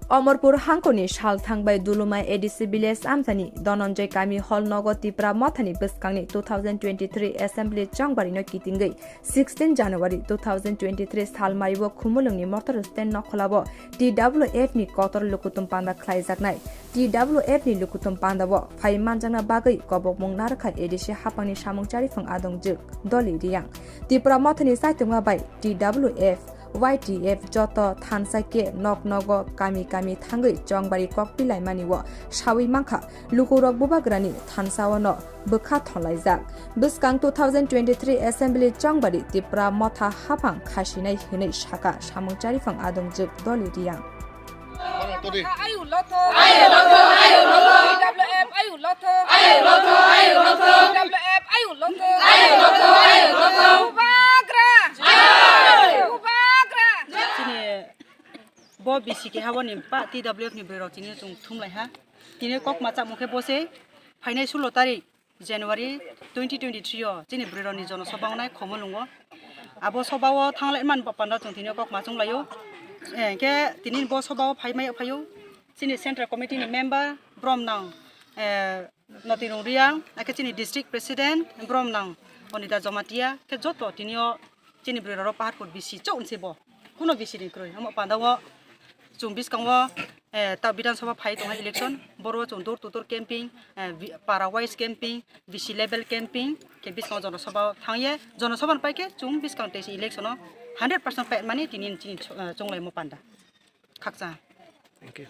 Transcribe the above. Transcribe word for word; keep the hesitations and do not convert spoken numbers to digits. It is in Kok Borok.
Omorpur hangkoni sal thangbai Duluma A D C village amchani Dhananjay kami hall nogo Tipra Mothani bwskangni two thousand twenty-three assembly chongbarino kitingwi sixteen January two thousand twenty-three sal maio Khumulwngni motor stand nokholao T W F ni kotor lukutum panda khlaijaknai. T W F ni lukutum pandao phai manjakna bagwi kobokmung narwkha A D C haphangni samung chariphang adongjwk Doli Riyang. Tipra Mothani saitunga bai T W F Y T F joto thansa khe nok nogo kami kami thangwi chongbari kok pilaimani o sawi mankha, lukurok bubagrani thansao no bwkha thonlaijak. Bwskang two thousand twenty-three assembly chongbari Tipra Motha haphang khasinai hwnwi saka samung chariphang adongjwk Doli Riyang. Ayu loto. Ayu loto, ayu loto. T W F ayu loto. Ayu loto, ayu loto. T W F ayu loto. Ayu loto, ayu loto. Bubagra. Bubagra. Chini bo bisi keha boni pa T W F ni bwrwi rok chini chung thumlai ha. Tini kok ma chamung khe bo se phainai sulo tarik January twenty twenty-three o chini bwrwi rok ni jono soba wngnai Khumulwng o. Abo soba o thanglai man panda chung tini kok ma chunglai o. Eh, khe tini bo soba o phai mai phai o. Chini central committee ni member brom nang, eh, Noti Rungriang, akhe chini district president brom nang Onida Jamatia, khe joto tini o chini bwrwi rok Paharpur bisi chok nse bo. Kuno bisi ni kwrwi. Omo panda o chung bwskango, eh, ta Bidhan Sabha phai tongha election, boro chung door to door camping, eh, vi-, para wise camping, V C level camping, khe bwskango jono sabha thangye, jono sabha ni pai khe chung bwskang tei election o hundred percent pet mani tini chini, eh, chunglaimo panda. Khakchang. Thank you.